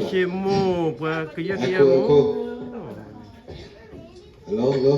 က့ၤမိၢ်ပှၤကယၢကယၢမိၢ်. Hello, hello.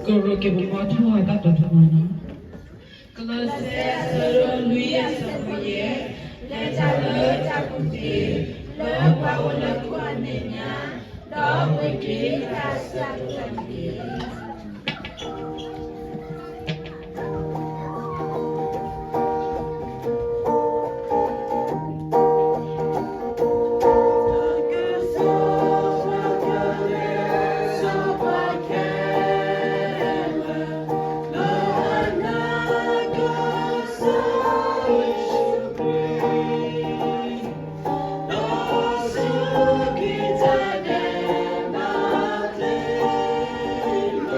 ကရၢက့ၤပမၤထူၣ်အတၢ်တိာ်ထူၣ်မးနီၤ. ကလီးစဲအဆၢဒိၣ်လွံၢ်အဆၢဖိယဲၢ်, လဲၤတၢ်လၢတၢ်ကူၣ်သ့, လၢပှၤအိၣ်လၢခိၣ်အမဲာ်ညါ, ဒီးပှ့ၤက့ၤတၢ်ဆၢကတီၢ်တက့ၢ်. ဒီးစူၢ်က့ၤတၢ်ဒဲးဘးသ့ၣ်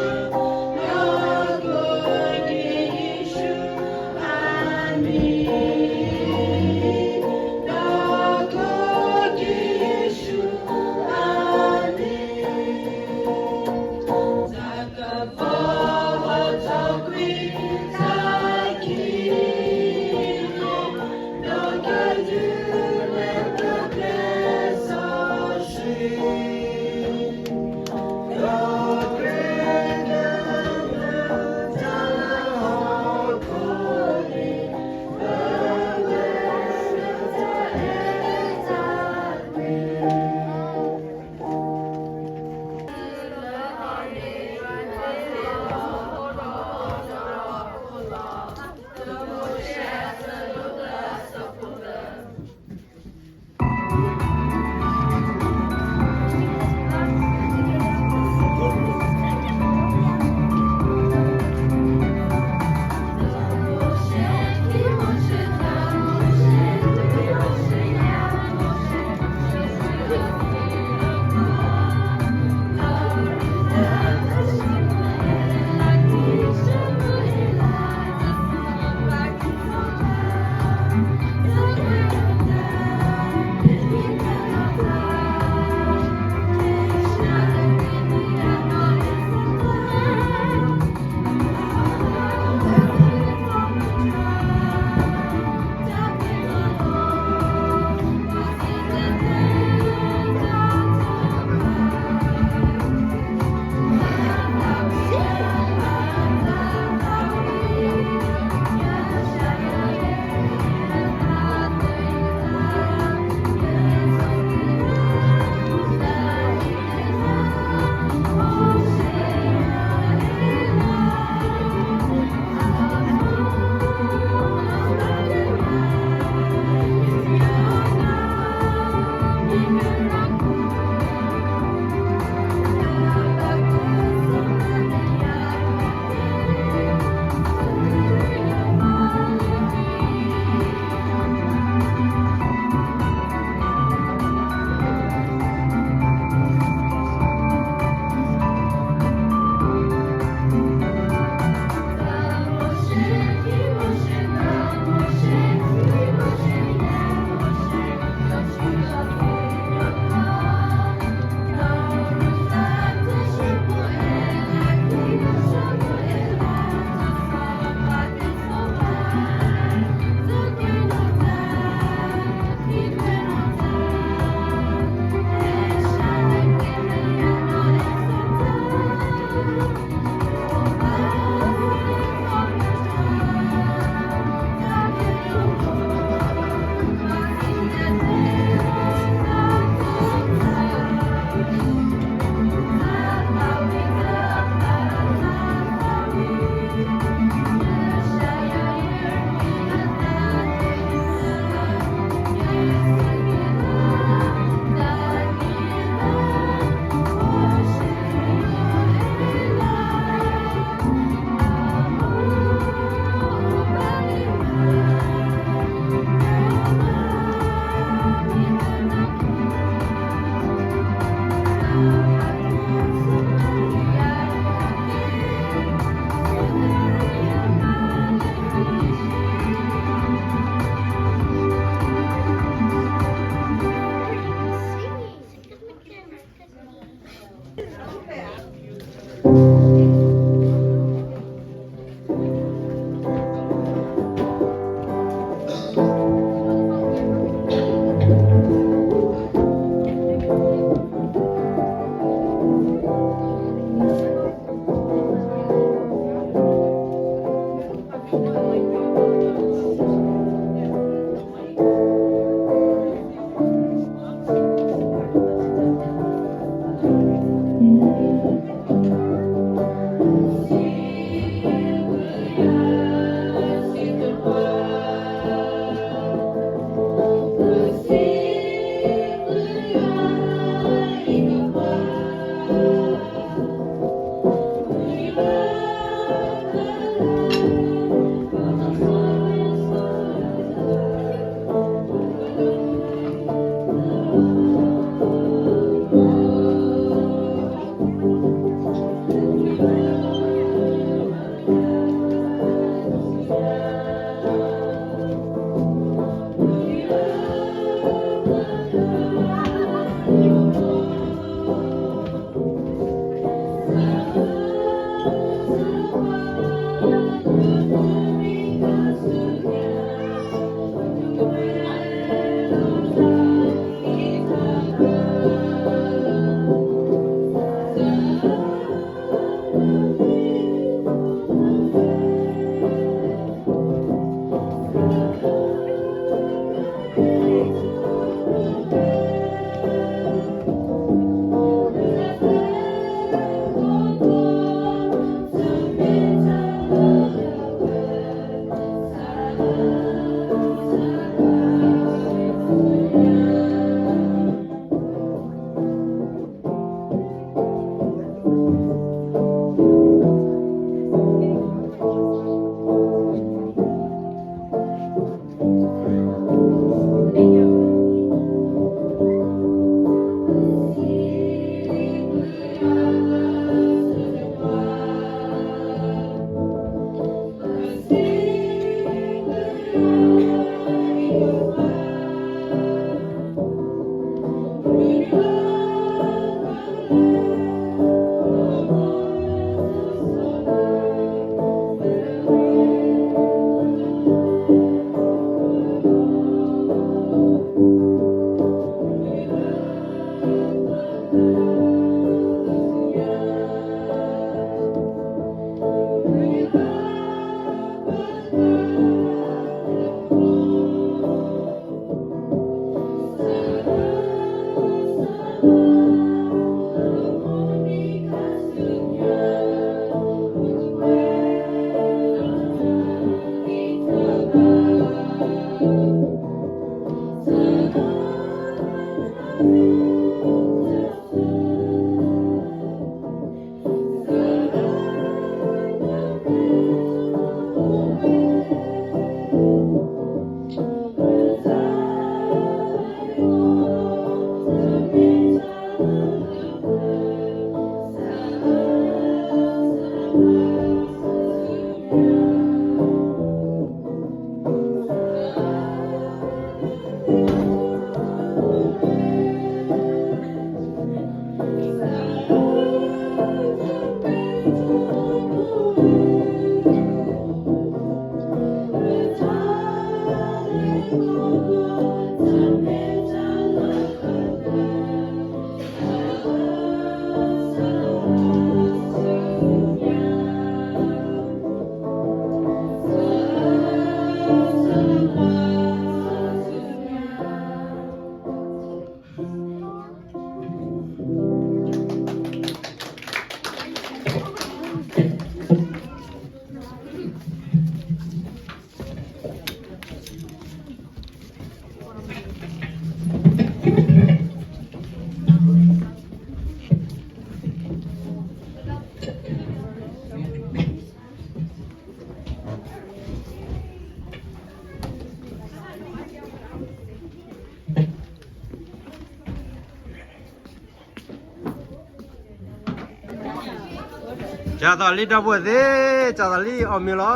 ကၢ်သးလံ ဒီပုၢ်ဝဲၢ်သ့ၣ်, ကၢ်သးလံ အီၣ်မ့ၤလီၤ.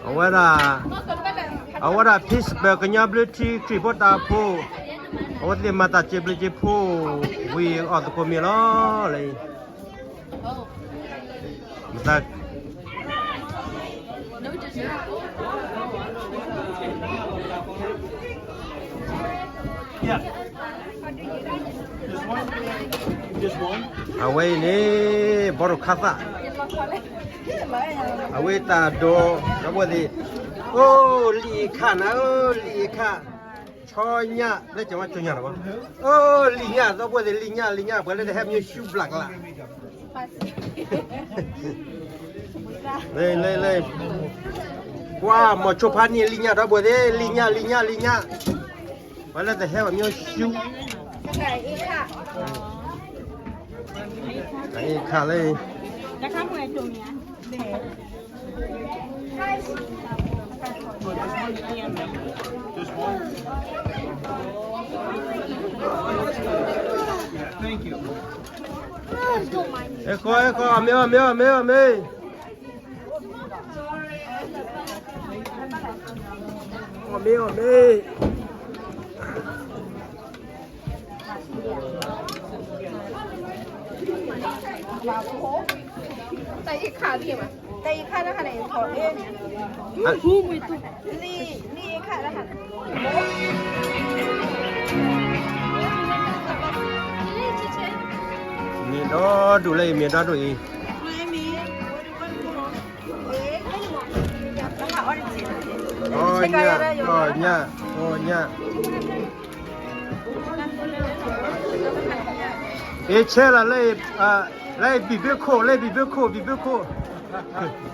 အဝဲဒၣ်, အဝဲဒၣ် Pittsburgh ကညီဘျုးထံခရံာ်ဖိတၢ်အိၣ်ဖှိၣ်, အဝဲသ့ၣ်မၤတၢ်စံးဘျုးစံးဖှိၣ်ဝံၤ အီၣ်သကိးမ့ၤလီၤ လၢ မတၤ, This one? This one? အဝဲအံၤန့ၣ် ဘီထီၣ်ခါသၣ်, အဝဲတၢ်ဒိး, ဒီပုၢ်ဝဲၢ်သ့ၣ်, အိၣ်လံာ်ခါနၤဧၢ, လံာ်ခါ, ဆီညၣ်, လၢကဝါကၠိညၣ်လီၤဘၣ်, အိၣ်လံာ်ညၣ် ဒီပုၢ်ဝဲၢ်သ့ၣ်, လံာ်ညၣ် လံာ်ညၣ် ပှၤလၢတဟဲမ့ၢ်ရှူဘျးကလး လၢ, လၢ, လၢ, ကွၢ်မီၤဆိဖါနံၣ်လံာ်ညၣ် ဒီပုၢ်ဝဲၢ်သ့ၣ်, လံာ်ညၣ် လံာ်ညၣ် လံာ်ညၣ်, ပှၤလၢတဟဲဘၣ်မ့ၢ်ရှူ, အ့ၣ်ခါလၢ Thank you. အဲၣ်ဃီ, အဲၣ်ဃီ, အီၣ်မ့ၤ, အီၣ်မ့ၤ, အီၣ်မ့ၤ, အီၣ်မ့ၤ, အီၣ်မ့ၤ, အီၣ်မ့ၤ. တၢ်အ့ၣ်ခါ, တၢ်အ့ၣ်ခါတခါန့ၣ်, လံာ်အ့ၣ်ခါတခါန့ၣ်, မ့ၢ်ဒီဒူၣ်လၢအံၤ, မ့ၢ်ဒီဒူၣ်အံၤ, အီၣ်ညၣ်, အီၣ်ညၣ်, အီၣ်ညၣ်. အ့ၣ် ဆဲလီၤလၢ, လၢဘံၣ်ဘုခိၣ်, လၢဘံၣ်ဘုခိၣ်, ဘံၣ်ဘုခိၣ်, ယဘံၣ်ဘုခိၣ်လၢအံၤ, ခီ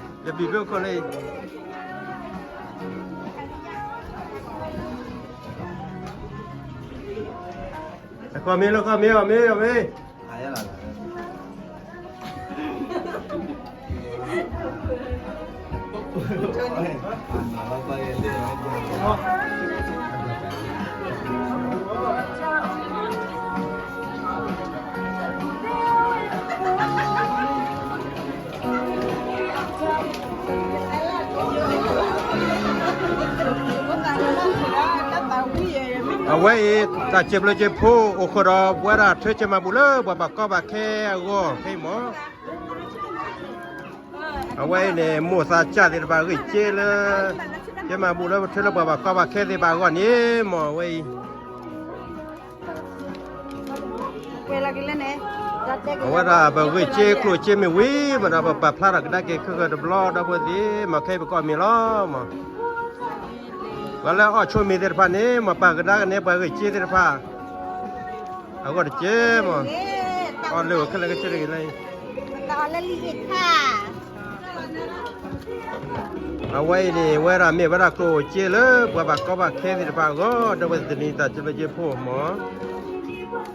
မ့ၢ်လၢခီမ့ၢ်, အီၣ်မ့ၤ, အီၣ်မ့ၤ. အဝဲအံၤ တၢ်စံးဘျုးစံးဖှိၣ်အိၣ်ဃုာ်ဒီး ပဝဲဒၣ်ထၢကၠဲမၤဘူၣ်လၢပှၤဘၣ်ကီဘၣ်ခဲအဂီၢ် ဖဲအံၤမး. အဝဲအံၤန့ၣ် မိၢ်သးစၢ်သ့ၣ်တဖၣ်ဂ့ၢ်စ့လၢ ကၠဲမၤဘူၣ်လၢပထၢလၢပှၤဘၣ်ကီဘၣ်ခဲသ့ၣ်တဖၣ်အဂီၢ်န့ၣ်မး အဝဲအံၤ အဝဲဒၣ်ပဂ့ၢ်စ့ကျိၣ်စ့မ့ၢ်ဝံၤ မ့ၢ်ဒီးပပာ်ဖျါထီၣ်ကဒါက့ၤခဲကၢၢ်တဘျီ ဒီပုၢ်ဝဲၢ်သ့ၣ် မ့ၢ်ခဲအံၤပကအီၣ်မ့ၤလီၤမး. ပှၤလၢအီၣ်ဆိမ့ၤသ့ၣ်တဖၣ်န့ၣ် မ့ၢ်ပာ်ကဒါက့ၤန့ၢ်ပှၤဂ့ၢ်စ့သ့ၣ်တဖၣ် အဂီၢ်တက့ၢ်မး. အီၣ်လၢခဲလၢာ်ခဲဆ့တဂ့ၤလၢ အဝဲအံၤန့ၣ် ဝဲဒၣ်မ့ၢ်ဝဲဒၣ်ကျိၣ်စ့လၢ ပှၤဘၣ်ကီဘၣ်ခဲသ့ၣ်တဖၣ်အဂီၢ် ဒီပုၢ်ဝဲၢ်သ့ၣ် တနံၤတၢ်စံးဘျုးစံးဖှိၣ်မး. အီၣ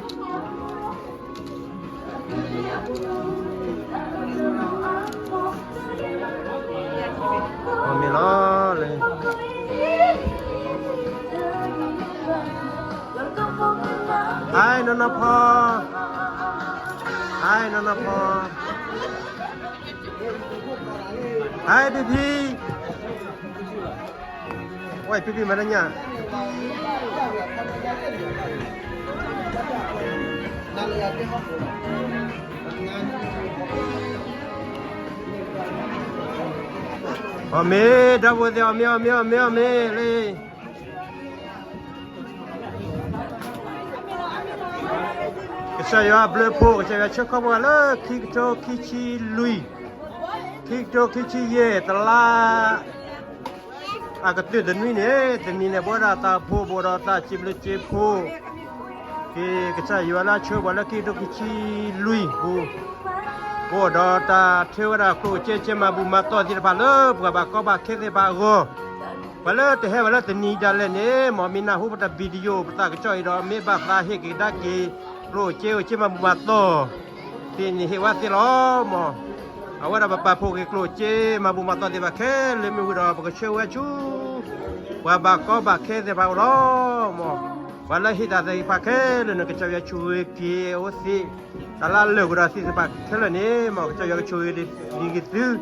်မ့ၤလီၤလၢ Hi နီၢ်နီၢ်ဖီ, Hi နီၢ်နီၢ်ဖီ, Hi ဖံဖံ, ဝဲဖံဖံမၤတၢ်ညၣ် န အီၣ်မ့ၤ ဒီပုၢ်ဝဲၢ်သ့ၣ် အီၣ်မ့ၤ အီၣ်မ့ၤ အီၣ်မ့ၤ အီၣ်မ့ၤလံ. ကစၢ်ယွၤအဘျုးအဖှိၣ် ကစၢ်ယွၤဆှၢခီပှၤလၢခံကထိခံဆံလွံၢ်, ခံကထိခံဆံယဲၢ် တလါ အကတၢၢ်တနွံန့ၣ် တနံၤန့ၣ် ပဝဲဒၣ်တၢ်အိၣ်ဖှိၣ် ပအိၣ်ဒီးတၢ်စံးဘျုးစံးဖှိၣ် က့ၤကစၢ်ယွၤလၢအဆှၢပှၤလၢခံကထိခံဆံလွံၢ်ပူၤ, ပအိၣ်ဒီးတၢ်ထဲဝဲဒၣ်ကျိၣ်စ့စ့မၤဘူၣ်မၤတီၢ်သ့ၣ်တဖၣ်လၢပှၤဘၣ်ကီဘၣ်ခဲသ့ၣ်တဖၣ်အဂီၢ်, ပှၤလၢတဟဲဘၣ်လၢတနံၤဒၣ်လဲာ်န့ၣ် မ်မ့ၢ်နၢ်ဟူပတၢ် video ပသးကစီၣ်အံၤဒီး မ့ၢ်ဘၣ်သးဟ့ၣ်က့ၤကဒါက့ၤ ကျိၣ်စ့အိၣ်စ့မၤဘူၣ်မၤတီၢ် သ့ၣ်န့ၣ်ဟ့ၣ်ဝဲသ့လီၤမၢ်. အဝဲဒၣ်ပပာ်ဖှိၣ်က့ၤကျိၣ်စ့မၤဘူၣ်မၤတီၢ်သ့ၣ်တဖၣ်ခဲလၢာ်မ့ၢ်ဝံၤဒီး ပကဆှၢဝဲဆူ ပှၤဘၣ်ကီဘၣ်ခဲသ့ၣ်တဖၣ်အအိၣ်လီၤမၢ်. ပှၤလၢဟ့ၣ်တၢ်သ့ၣ်တဖၣ်ခဲလၢာ်န့ၣ် ကစၢ်ယွၤဆိၣ်ဂ့ၤက့ၤအဝဲသ့ၣ် တၢ်လၢအလၢာ်ကဒီးသ့ၣ်တဖၣ်ခဲလၢာ်န့ၣ်မၢ် ကစၢ်ယွၤကဆိၣ်ဂ့ၤဒံးက့ၤသု ဒ်သိး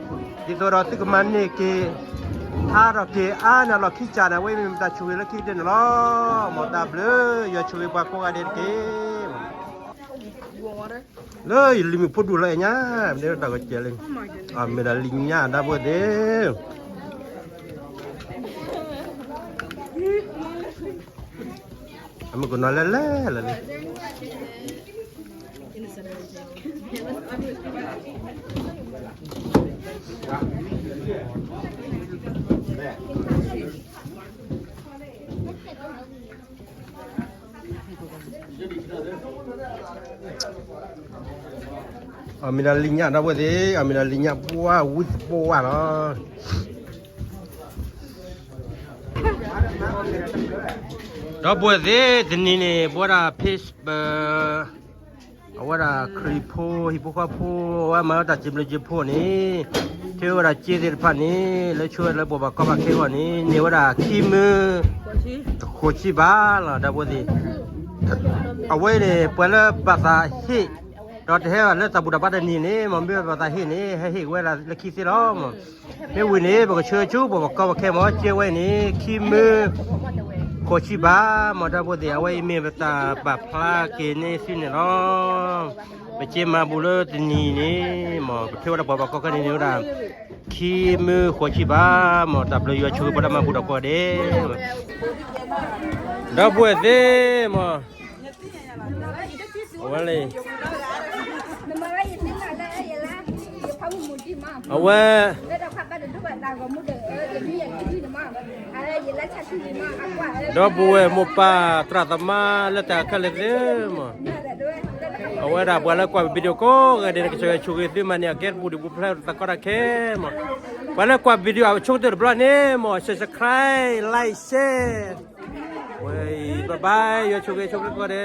ဒီးသုကမၤန့ၢ်က့ၤ ဟးထီၣ်က့ၤအါန့ၢ်လီၢ်ခံကစၢ်န့ၣ် အဝဲမ့ၢ်ပတၢ်ဆိၣ်ဂ့ၤလၢခံကတၢၢ်န့ၣ်လီၤမၢ်. တၢ်ဘျုး ယွၤဆိၣ်ဂ့ၤပှၤကိးဂၤဒဲးတက့ၢ်. လၢယလံၤမုၣ်ဖိဒူၣ်လီၤအဲၣ်ညါ မ့ၢ်တၢ်ကစဲးလံ အမ့ၢ်ဒၣ်လံၤညါဒီပုၢ်ဝဲၢ်သ့ၣ် အမုၢ်ကနီၤလဲၣ်လဲၣ်လီၤလံ အမ့ၢ်ဒၣ်လံၤညါဒီပုၢ်ဝဲၢ်သ့ၣ် အမ့ၢ်ဒၣ်လံၤညါပှၢ်ဝံသပှၢ်လီၤ. ဒီပုၢ်ဝဲၢ်သ့ၣ် တနံၤန့ၣ် ပဝဲဒၣ် Facebook အဝဲဒၣ်ခရံာ်ဖိ ဟံၣ်ဖိဃီဖိ အဝဲမၤဝဲတၢ်စံးဘျုးစံးဖှိၣ်န့ၣ် ထဲဝဲဒၣ်စ့သ့ၣ်တဖၣ်န့ၣ် လၢဆှၢဝဲလၢပှၤဘၣ်ကီဘၣ်ခဲအဂီၢ်န့ၣ် န့ၢ်ဝဲဒၣ်ခံမၢ ဃိးဆံဘးလီၤ ဒီပုၢ်ဝဲၢ်သ့ၣ်. အဝဲန့ၣ် ပှၤလၢဘၣ်သးဟ့ၣ် ဒီးတဟဲဘၣ်လၢတၢ်ဘူၣ်တၢ်ဘါတနံၤန့ၣ် မ့ၢ်မ့ၢ်ဘၣ်သးဟ့ၣ်န့ၣ် ဟဲဟ့ၣ်ဝဲဒၣ်လၢခံသ့လီၤမၢ်. မ့ၢ်ဝံၤန့ၣ် ပကဆှၢဆူပှၤဘၣ်ကီဘၣ်ခဲမၢ် ကဲဝဲန့ၣ် ခံမၢ ဃိးဆံဘးမၢ် ဒီပုၢ်ဝဲၢ်သ့ၣ် အဝဲအံၤမ့ၢ်ပတၢ်ပာ်ဖျါက့ၤန့ၢ်သုန့ၣ်လီၤ. ပစ့မၤဘူၣ်လၢတနံၤန့ၣ်မၢ် ပထဲဝဲဒၣ်ပှၤဘၣ်ကီခဲန့ၣ်န့ၣ်ဝဲဒၣ် ခံမၢဃိးဆံဘးမၢ် တၢ်ဘျုးယွၤဆိၣ်ဂ့ၤပှၤလၢမၤဘူၣ်ဒီးကိးဂၤဒဲး ဒီပုၢ်ဝဲၢ်သ့ၣ်မၢ် အဝဲလၢ အဝဲ ဒီပုၢ်ဝဲၢ်မိၢ်ပၢ်သရၣ်သမါလၢတၢ်ခဲလၢာ်သ့ၣ်မၢ် အဝဲဒၣ်ပှၤလၢကွၢ် video ကိးဂၤဒဲးန့ၣ် ကစၢ်ယွၤဆိၣ်ဂ့ၤသုမၤန့ၢ်အကဲတပူၤဒံးပူၤဖျဲးတၢ်ကီတၢ်ခဲမၢ်. ပှၤလၢကွၢ် video အဆိကတၢၢ်တဘျီန့ၣ်မၢ် subscribe like share ဝဲအံၤ bye bye ယွၤဆိၣ်ဂ့ၤဆိၣ်ဂ့ၤကိးဂၤဒဲး